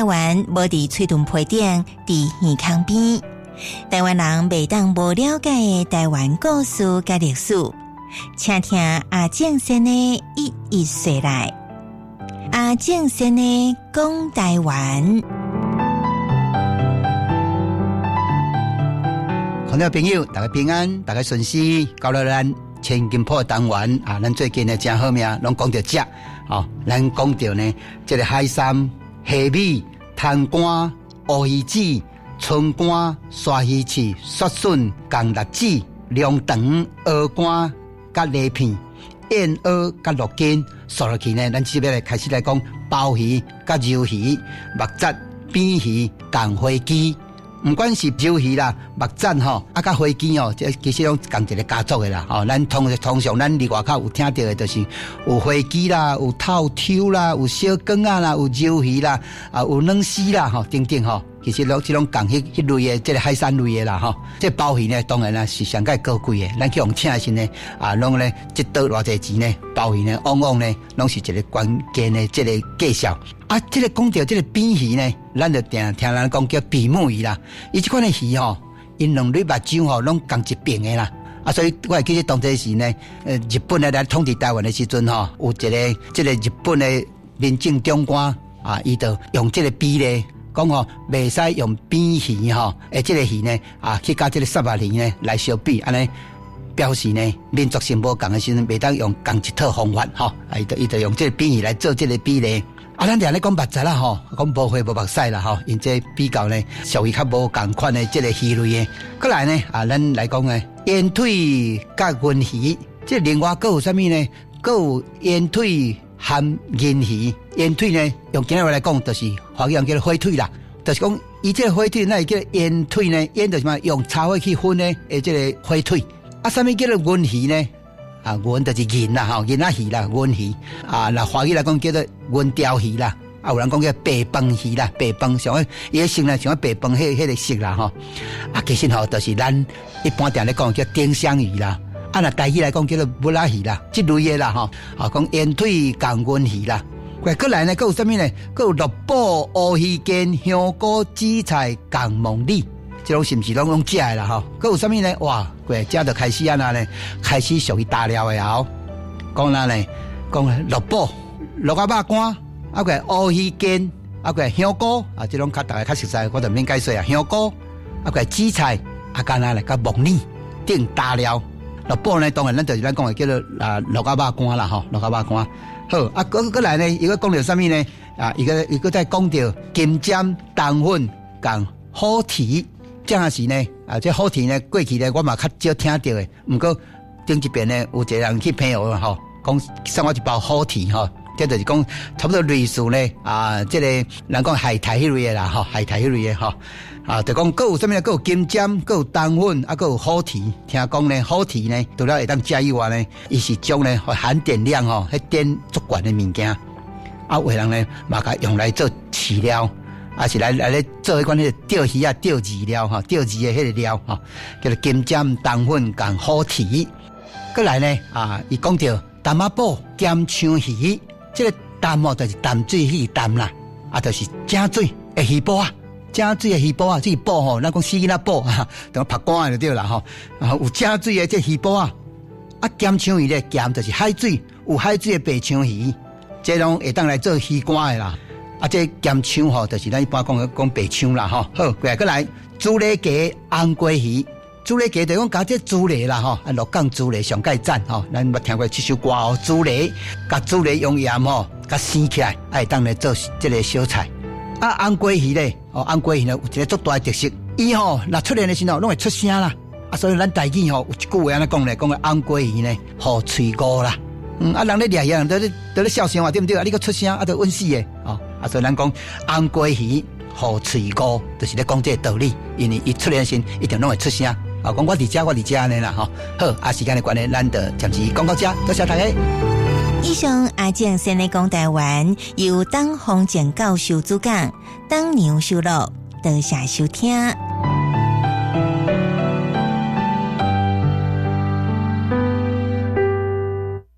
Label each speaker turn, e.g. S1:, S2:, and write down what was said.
S1: 台灣無佇喙脣皮頂，佇耳孔邊。台灣人袂當無了解的台灣故事佮歷史，請聽阿正先的一一說來。阿正先的講台灣。
S2: 朋友朋友，大家平安，大家順時，到了咱千金鋪的單元啊，咱最近呢誠好命，攏講著食哦，咱講著呢，這個海參、蝦米、湯干、烏魚子、春干、沙魚翅、雪筍、共栗子、龍腸、鵝肝、佮螺片、燕窩佮鹿筋，煞落去呢，咱這欲來開始來講鮑魚、佮鰇魚、目節、扁魚、共花枝。毋管是鰇魚啦、目節吼，啊，佮花枝吼，這其實攏仝一个家族的啦。吼，咱通通常咱佇外口有聽著的，就是有花枝啦、有透抽啦、有小卷仔啦、有鰇魚啦、啊有軟絲啦，吼等等吼。其實攏這攏仝彼彼類的，這个海產類的啦，吼。這鮑魚呢，當然啦是上蓋高貴的。咱去予請的時呢，啊，攏呢這桌偌濟錢呢，鮑魚呢，往往呢，攏是一个關鍵的這个介紹。啊，這个講著這个扁魚呢，咱就定聽人講叫比目魚啦。伊這款的魚吼，𪜶兩蕊目睭吼攏仝一爿的啦。啊，所以我會記得當陣時呢，日本的來統治台灣的時陣吼，有一个這个日本的民政長官啊，伊就用這个比例講吼，袂使用扁魚吼，這个魚呢啊，去佮這个虱目魚呢來相比，按呢表示呢民族性無仝的時陣，袂當用仝一套方法吼，啊，伊就用這个扁魚來做這个比例。啊，咱定咧講目節啦吼，講無血無目屎啦吼，因這比較呢屬於較無仝款的這个魚類的。過來呢，啊，咱來講呢，煙腿佮銀魚，這另外閣有啥物呢？閣有煙腿含銀魚。煙腿呢，用今仔話來講，就是華語講叫做火腿啦。就是講，伊這个火腿，哪會叫煙腿呢？煙就是嘛，用柴火去熏的，的這个火腿。啊，啥物叫做銀魚呢？啊，銀就是銀啦，吼，銀仔魚啦，銀魚。啊，若華語來講叫做銀鯛魚啦。啊，有人講叫白飯魚啦，白飯像伊个色呢，像白飯彼个色啦，吼。啊，其實吼，就是咱一般定咧講叫丁香魚啦。啊，若台語來講叫做蜊仔魚啦，這類的啦，吼。啊，講煙腿仝銀魚啦。過來呢，閣有啥物呢？閣有綠寶、烏魚羹、香菇、紫菜、仝毛米。這攏是毋是攏攏食的啦？吼，閣有啥物呢？哇，過這就開始按怎呢？開始屬於大料的哦。講哪呢？講綠寶、鹿仔肉乾，啊個烏魚羹，啊個香菇，啊這攏較大家較熟悉，我就毋免解說啊。香菇，啊個紫菜，啊佮哪呢？佮木耳等大料。綠寶呢，當然咱就是咱講的叫做啊鹿仔肉乾啦，吼，鹿仔肉乾。好，啊，閣閣來呢，伊閣講著啥物呢？啊，伊閣伊閣再講著金針、冬粉、仝虎蹄。這時呢，啊，這虎蹄呢，過去呢，我嘛較少聽著的。毋過頂一遍呢，有一个人去朋友吼，講送我一包虎蹄吼，這就是講差不多類似呢，啊，這个人講海苔彼類的啦，吼，海苔彼類的吼，啊，就講閣有啥物呢？閣有金針，閣有冬粉，啊，閣有虎蹄。聽講呢，虎蹄呢，除了會當食以外呢，伊是種呢含碘量吼，彼碘足懸的物件，啊，有的人呢嘛共用來做飼料。啊，是來來咧做彼款彼个釣魚仔釣魚料吼，釣魚的彼个料吼，叫做金針、冬粉仝虎蹄。過來呢，啊，伊講著淡仔寶鹹鯧魚，這个淡哦，就是淡水彼个淡啦，啊，就是井水的魚脯啊，井水的魚脯啊，這个脯吼，咱講死囡仔脯啊，等於曝乾的就對啦吼。啊，有井水的這魚脯啊，啊，鹹鯧魚咧，鹹就是海水，有海水的白鯧魚，這攏會當來做魚乾的啦。啊，這鹹鯧吼，就是咱一般講的講白鯧啦，吼。好，過來過來，豬肋雞、紅鮭魚，豬肋雞就講共這豬肋啦，吼，啊，鹿港豬肋上蓋讚吼，咱捌聽過這首歌哦，豬肋，共豬肋用鹽吼，共生起來，啊，會當來做這个小菜。啊，紅鮭魚咧，哦，紅鮭魚呢有一个足大的特色，伊吼若出現的時候，攏會出聲啦。啊，所以咱台語吼有一句話按呢講咧，講个紅鮭魚呢，予喙誤啦。啊，人咧掠魚，人都咧都咧笑聲嘛，對毋對？啊，你閣出聲，啊，就穩死的哦。啊，所以咱講紅鮭魚予喙誤，就是咧講這个道理。因為伊出現時，一定攏會出聲。啊，講我佇遮，我佇遮按呢啦，吼。好，啊，時間的關係，咱就暫時講到遮，多謝大家。
S1: 以上阿正先的講台灣，由董宏正教授主講，董娘收錄，多謝收聽。